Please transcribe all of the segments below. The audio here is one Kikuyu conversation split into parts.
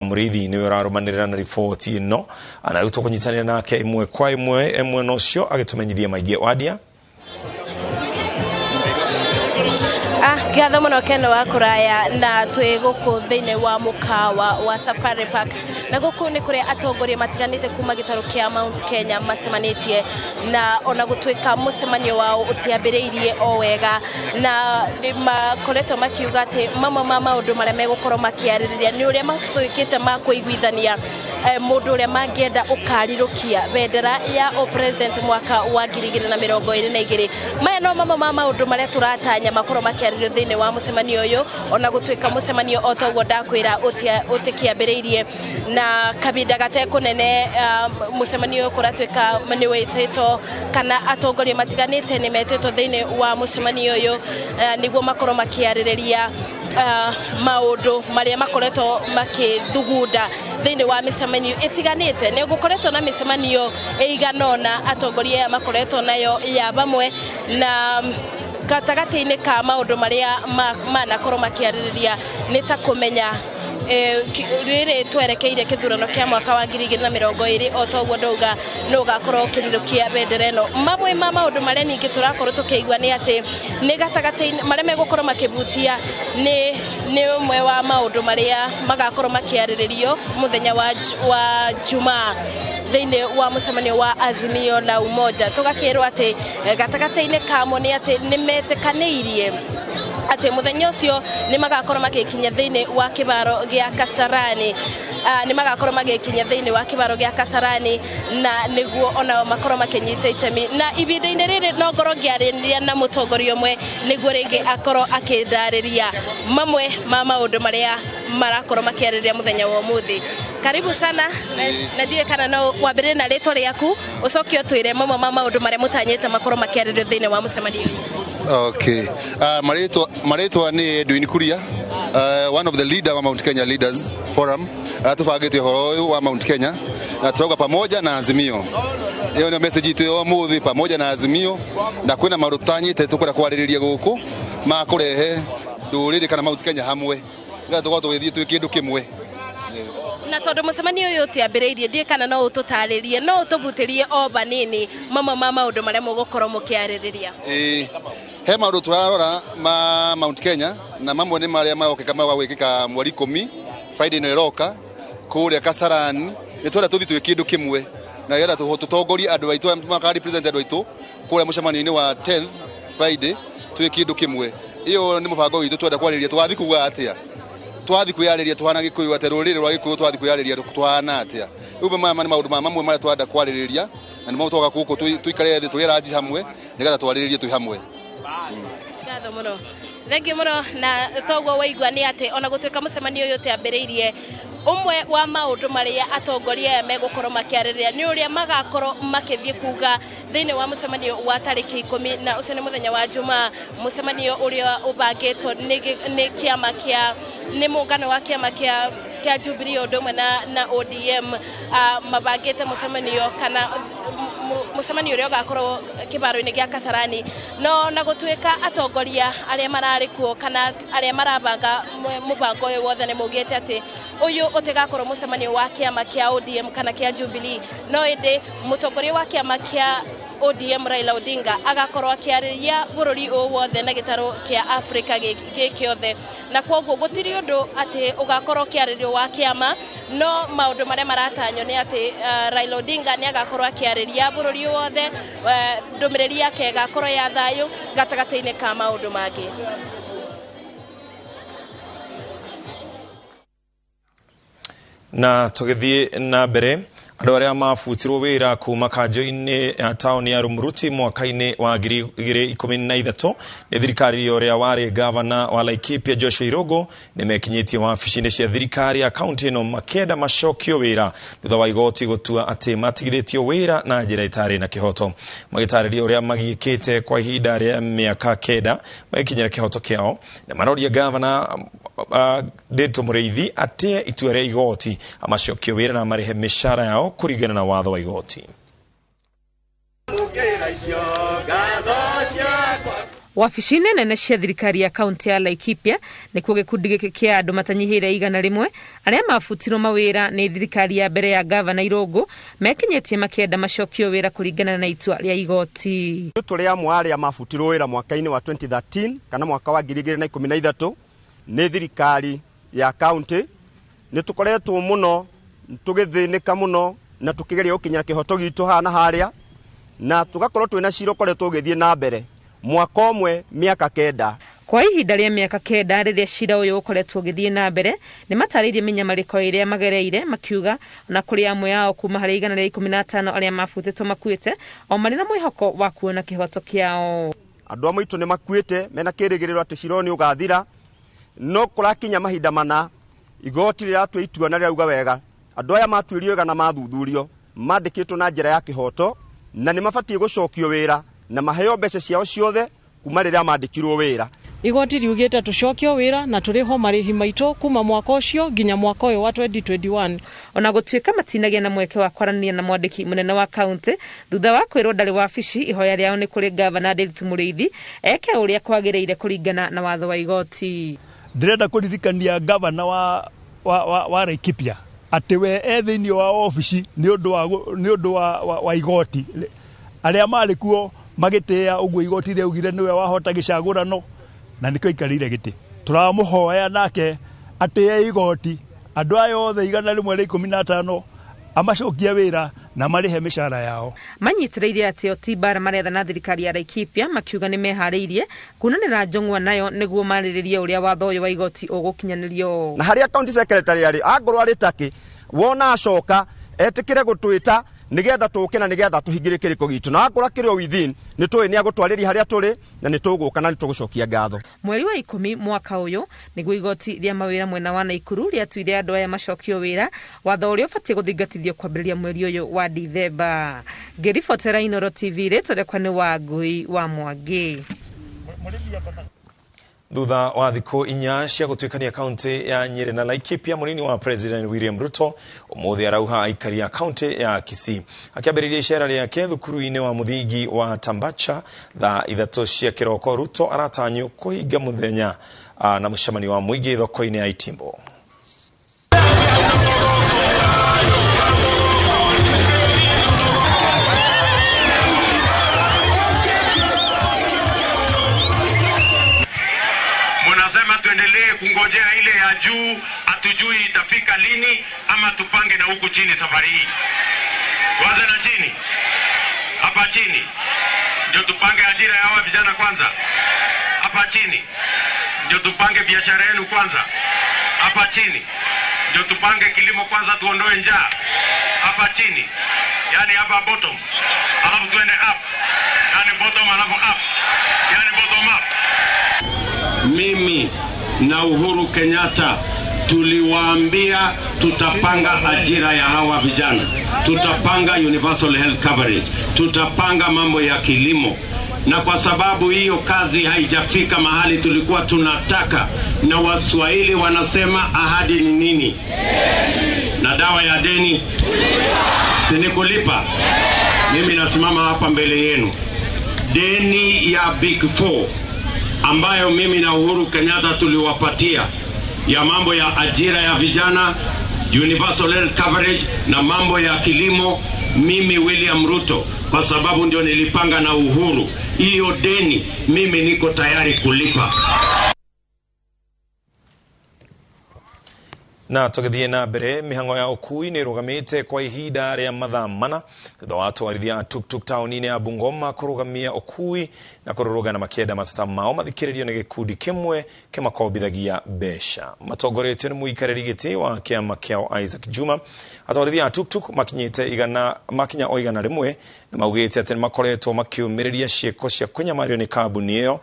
Muriithi niwe ũrarũmanĩrĩra na riboti ĩno, na rĩu tũkũnyitanĩra nake ĩmwe kwa ĩmwe mwena ũcio agĩtũmenyithia maingĩ. Wadia. Ngatho mũno Ken wa kũraya, na twĩ gũkũ thĩinĩ wa mũkawa wa Safari Park, na gũkũ nĩ kũrĩa atongoria matiganĩte kuma gĩtarũ kĩa Mount Kenya macemanĩtie, na ona gũtuĩka mũcemanio wao ũtiambĩrĩirie o wega, na makoretwo makiuga atĩ mamwe ma maũndũ marĩa megũkorwo makĩarĩrĩria nĩ ũrĩa matuĩkĩte ma kũiguithania mũndũ ũrĩa mangĩenda ũkarirũkia bendera ya president mwaka wa 2022. Maya no mamwe ma maũndũ marĩa tũratanya makorwo makĩarĩrio thĩinĩ wa mũcemanio ũyũ, ona gũtuĩka mũcemanio o toguo ndakwĩra ũtĩkĩambĩrĩirie na kabinda gatekũnene. Mũcemanio ũyũ kũratuĩka nĩ wĩtĩtwo, kana atongoria matiganĩte nĩ metĩtwo thĩinĩ wa mũcemanio ũyũ nĩguo makorwo makĩarĩrĩria maũndũ marĩa makoretwo makĩthugunda thĩinĩ wa mĩcemanio ĩtiganĩte. Nĩ gũkoretwo na mĩcemanio ĩigana ũna atongoria aya makoretwo nayo ya bamwe, na gatagatĩ-inĩ ka maũndũ marĩa manakorwo makĩarĩrĩria nĩ ta kũmenya rĩrĩ twerekeire kĩthurano kĩa mwaka wa 2020, o toguo ndauga nĩ ũgakorwo ũkĩrirũkia bendera ĩno. Mamwe ma maũndũ marĩa ningĩ tũrakorwo tũkĩigua nĩ atĩ nĩ gatagatĩ marĩa megũkorwo makĩbutia nĩ ũmwe wa maũndũ marĩa magakorwo makĩarĩrĩrio mũthenya wa Jumaa thĩinĩ wa mũcemanio wa Azimio la Umoja. Tũgakĩrwo atĩ gatagatĩ-inĩ kamo nĩ atĩ nĩ metĩkanĩirie atĩ mũthenya ũcio nĩ magakorwo magĩkinya thĩinĩ wa kĩbaro gĩa Kasarani, nĩ magakorwo magĩkinya thĩinĩ wa kĩbaro gĩa Kasarani, na nĩguo onao makorwo makĩnyita itemi. Na ibinda-inĩ rĩrĩ no ngorwo ngĩarĩria na mũtongoria ũmwe nĩguo rĩngĩ akorwo akĩndarĩria mamwe ma maũndũ marĩa marakorwo makĩarĩrĩria mũthenya wa ũmũthĩ. Karibu sana, na ndiũĩ kana no wambĩrĩrie na rĩtwa rĩaku, ũcoke ũtwĩre mamwe ma maũndũ marĩa mũtanyĩte makorwo makĩarĩrĩrio thĩinĩ wa mũcemanio ũyũ. Okay. Marĩtwa nĩ Edwin Kuria, one of the leader wa Mount Kenya Leaders Forum. Tubangĩte ũhoro ũyũ wa Mount Kenya na turauga pamoja na Azimio. Ĩyo nĩyo message itũ ya ũmũthĩ, pamoja na Azimio, na kwĩna maũndũ tũtanyĩte tũkwenda kwarĩrĩria gũkũ ma kũrehe ndũrĩrĩ kana Mount Kenya hamwe nĩgetha tũkorwo tũgĩthiĩ twĩ kĩndũ kĩmwe. Na tondũ mũcemanio ũyũ ũtiambĩrĩirie, ndiũĩ kana no ũtũtarĩrie, no ũtũbutĩrie o banini mamwe ma maũndũ marĩa mũgũkorwo mũkĩarĩrĩria. Ĩĩ, he maũndũ tũrarora ma Mount Kenya, na mamwe nĩ marĩa marokĩka magwĩkĩka mweri 10, Friday ĩno ĩroka, kũrĩa Kasarani. Nĩ twenda tũthiĩ twĩ kĩndũ kĩmwe na nĩgetha tũtongorie andũ aitũ arĩa maka represent andũ aitũ kũrĩa mũcemanio-inĩ wa 10th Friday twĩ kĩndũ kĩmwe. Ĩyo nĩ mũbango witũ twenda kwarĩrĩria tũgathiĩ kuga atĩa, twathiĩ kwĩyarĩria tũhana Gĩkũyũ atĩa, rũrĩrĩ rwa Gĩkũyũ twathiĩ kwĩyarĩria tũhana atĩa. Rĩu maya nĩ maũndũ mamwe marĩa twenda kwarĩrĩria, na nĩmo twoka gũkũ tũikare thĩ tũrĩe ranji hamwe nĩgetha twarĩrĩrie twĩ hamwe. Ngatho mũno, thengiũ mũno. Na toguo waigua nĩ atĩ ona gũtuĩka mũcemanio ũyũ ũtiambĩrĩirie, ũmwe wa maũndũ marĩa atongoria aya megũkorwo makĩarĩrĩria nĩ ũrĩa magakorwo makĩthiĩ kuga thĩinĩ wa mũcemanio wa tarĩki 10, na ũcio nĩ mũthenya wa Jumaa, mũcemanio ũrĩa ũbangĩtwo nĩ kĩama kĩa, nĩ mũngano wa kĩama kĩa Jubilee ũndũ ũmwe na ODM. Mabangĩte mũcemanio kana mũcemanio ũrĩa ũgakorwo kĩbaro-inĩ gĩa Kasarani. No na gũtuĩka atongoria arĩa mararĩ kuo kana arĩa marabanga mũbango ũyũ wothe nĩ maugĩte atĩ ũyũ ũtigakorwo mũcemanio wa kĩama kĩa ODM kana kĩa Jubilee, no ĩndĩ mũtongoria wa kĩama kĩa ODM Raila Odinga agakorwo akĩarĩria bũrũri ũyũ wothe na gĩtarũ kĩa Afrika gĩ kĩothe, na kwoguo gũtirĩ ũndũ atĩ ũgakorwo ũkĩarĩrio wa kĩama. No maũndũ marĩa maratanywo nĩ atĩ Raila Odinga nĩ agakorwo akĩarĩria bũrũri ũyũ wothe, ndũmĩrĩri yake ĩgakorwo ya thayũ gatagatĩ-inĩ ka maũndũ mangĩ. Na tũgĩthiĩ na mbere, andũ arĩa mabutirwo wĩra kuma kanjũ-inĩ ya taũni ya Rumuruti mwaka-inĩ wa 2013 nĩ thirikari ya ũrĩa warĩ gavana wa Laikipia Joshua Irũngũ nĩ mekinyĩtie wabici-inĩ cia thirikari ya kaunti ĩno makĩenda macokio wĩra thutha wa igoti gũtua atĩ matigithĩtio wĩra na njĩra ĩtarĩ na kĩhoto. Magĩtarĩria ũrĩa magiĩkĩte kwa ihinda rĩa mĩaka 9 magĩkinyĩra kĩhoto kĩao, na maroria gavana Ndĩtũ Mũrĩithi atĩe itua rĩa igoti amacokio wĩra na marĩhe mĩcara yao kũringana na watho wa igoti. Wabici-inĩ nene cia thirikari ya kaunti ya Laikipia nĩkuo gĩkundi gĩkĩ kĩa andũ matanyihĩire 100 arĩa mabutirwo mawĩra nĩ thirikari ya mbere ya gavana Irũngũ mekinyĩtie makĩenda macokio wĩra kũringana na itua rĩa igoti. Tũrĩ amwe arĩa mabutirwo wĩra mwaka-inĩ wa 2013 kana mwaka wa 2013 nĩ thirikari ya kaunti. Nĩ tũkoretwo mũno tũgĩthĩnĩka mũno na tũkĩgeria gũkinyĩra kĩhoto gitũ haha na harĩa, na tũgakorwo twĩna cira ũkoretwo ũgĩthiĩ na mbere mwaka ũmwe mĩaka 9. Kwa ihinda rĩa mĩaka 9 rĩrĩa cira ũyũ ũkoretwo ũgĩthiĩ na mbere, nĩ matarĩirie mĩnyamarĩko ĩrĩa magereire, makiuga ona kũrĩ amwe ao kuma harĩ 115 arĩa mabutĩtwo makuĩte o marĩ na mwĩhoko wa kuona kĩhoto kĩao. Andũ amwe aitũ nĩ makuĩte mena kĩrĩgĩrĩro atĩ cira ũyũ nĩ ũgathira, no kũrakinya mahinda mana igoti rĩratua itua na rĩrauga wega andũ aya matuĩrio wega na mathuthurio mandĩkĩtwo na njĩra ya kĩhoto na nĩ mabatiĩ gũcokio wĩra na maheo mbeca ciao ciothe kuma rĩrĩa mandĩkirwo wĩra. Igoti riugĩte tũcokio wĩra na tũrĩhwo marĩhi maitũ kuma mwaka ũcio nginya mwaka ũyũ wa 2021. Ona gũtuĩka matinagĩa na mweke wa kwaranĩria na mwandĩki mũnene wa kaunti thutha wa kwĩrwo ndarĩ wabici, ihoya rĩao nĩ kũrĩ gavana Ndiritu Mũrĩithi eke ũrĩa kwagĩrĩire kũringana na watho wa igoti. Ndĩrenda kũririkania gavana wa Laikipia atĩ we e thĩinĩ wa obici nĩ ũndũ wa igoti. Arĩa marĩ kuo magĩtĩĩa ũguo igoti rĩaugire nĩwe wahota gĩcagũrano na nĩkĩo aikarĩire gĩtĩ. Tũramũhoya nake atĩe igoti andũ aya othe 115 amacokie wĩra na marĩhe mĩcara yao. Manyitĩrĩire atĩ o ti mbara maretha na thirikari ya Laikipia, makiuga nĩ meharĩirie kunanĩra njong'wa nayo nĩguo marĩrĩrie ũrĩa watho ũyũ wa igoti ũgũkinyanĩrio. Na harĩa county secretary arĩ angorwo arĩ takĩ wona acoka etĩkĩre gũtwĩta nĩgetha tũke na nĩgetha tũhingĩre kĩrĩko gitũ, na akorwo akĩrĩ o within nĩ tũĩ nĩ agũtwarĩria harĩa tũrĩ na nĩ tũgũka na nĩ tũgũcokia ngatho. Mweri wa 10 mwaka ũyũ nĩguo igoti rĩa mawĩra mwena wa Naikuru rĩatuire andũ aya macokio wĩra, watho ũrĩa ũbatiĩ gũthingatithio kwambĩrĩria mweri ũyũ wa Dithemba. Ngĩribotera Inooro TV, rĩtwa rĩakwa nĩ Wangũi wa Mwangi. Thutha wa thikũ 4 cia gũtuĩkania kaunti ya Nyeri na Laikipia, mũnini wa President William Ruto ũmũthĩ arauha aikari a kaunti ya Kisii. Akĩambĩrĩria icera rĩake thukuru-inĩ wa mũthingi wa Tambacha thaa 3 cia kĩroko, Ruto aratanywo kũhinga mũthenya na mũcemanio wa mũingĩ thoko-inĩ ya Itimbo. Munasema tuendelee kungojea ile ya juu, hatujui itafika lini, ama tupange na huku chini safari hii. Tuanze na chini. Hapa chini. Ndio tupange ajira ya hawa vijana kwanza. Hapa chini. Ndio tupange biashara yenu kwanza. Hapa chini. Ndio tupange kilimo kwanza, tuondoe njaa. Hapa chini. Yaani hapa bottom. Alafu tuende up. Yaani bottom alafu up. Yaani bottom up. Mimi na Uhuru Kenyatta tuliwaambia tutapanga ajira ya hawa vijana, tutapanga universal health coverage, tutapanga mambo ya kilimo. Na kwa sababu hiyo kazi haijafika mahali tulikuwa tunataka, na Waswahili wanasema ahadi ni nini? Na dawa ya deni si ni kulipa. Mimi nasimama hapa mbele yenu, deni ya Big Four ambayo mimi na Uhuru Kenyatta tuliwapatia ya mambo ya ajira ya vijana, universal health coverage na mambo ya kilimo, mimi William Ruto, kwa sababu ndio nilipanga na Uhuru, hiyo deni mimi niko tayari kulipa. Na tũgĩthiĩ na mbere, mĩhang'o ya ũkui nĩ ĩrũgamĩte kwa ihinda rĩa mathaa 4 thutha wa atwarithia a tuktuk taũni-inĩ ya Bungoma kũrũgamia ũkui na kũrũrũngana makĩenda mateta mao mathikĩrĩrio nĩ gĩkundi kĩmwe kĩmakombithagia mbeca. Matongoretio nĩ mũikarĩri gĩtĩ wa kĩama kĩao Isaac Juma, atwarithia a tuktuk makinya o 100 na maugĩte atĩ nĩmakoretwo makĩũmĩrĩria ciĩko cia kũnyamario nĩ kambuni ĩyo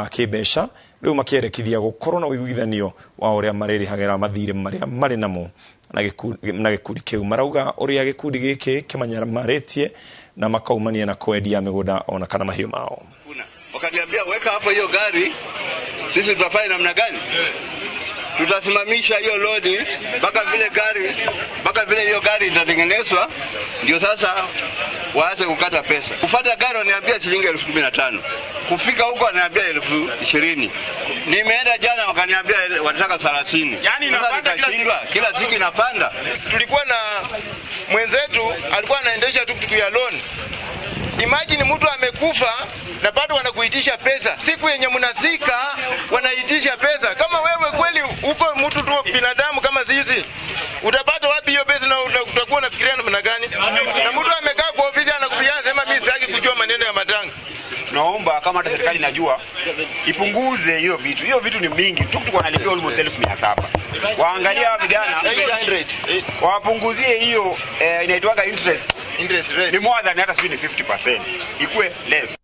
kĩmbeca, rĩu makĩendekithia gũkorwo na ũiguithanio wa ũrĩa marĩrĩhagĩra mathirĩ marĩa marĩ namo na gĩkundi kĩu. Marauga ũrĩa gĩkundi gĩkĩ kĩmanyamarĩtie na makaumania na kwendia mĩgũnda ona kana mahiũ mao. Wakaniambia weka hapo hiyo gari, sisi tutafanya namna gani? Tutasimamisha hiyo lodi mpaka vile gari, mpaka vile hiyo gari itatengenezwa, ndio sasa Waache kukata pesa. Kufuata gari waniambia shilingi 15,000. Kufika huko wananiambia 20,000. Nimeenda jana wakaniambia wanataka 30. Yani inapanda kila siku. Kila siku inapanda. Tulikuwa na mwenzetu alikuwa anaendesha tuktuk ya loan. Imagine mtu amekufa na bado wanakuitisha pesa. Siku yenye mnazika wanaitisha pesa. Kama wewe kweli uko mtu tu binadamu kama sisi, utapata wapi hiyo pesa na utakuwa unafikiria namna gani? Na mtu amekaa kwa ofisi anakupigia anasema mimi sitaki kujua maneno ya matanga. Tunaomba kama hata serikali inajua ipunguze hiyo vitu. Hiyo vitu ni mingi. Tuktuk wanalipia almost 1700. Waangalie hawa vijana 800. Wapunguzie hiyo inaitwaga interest. Interest rate. Ni more than hata sijui ni 50%. Ikue less.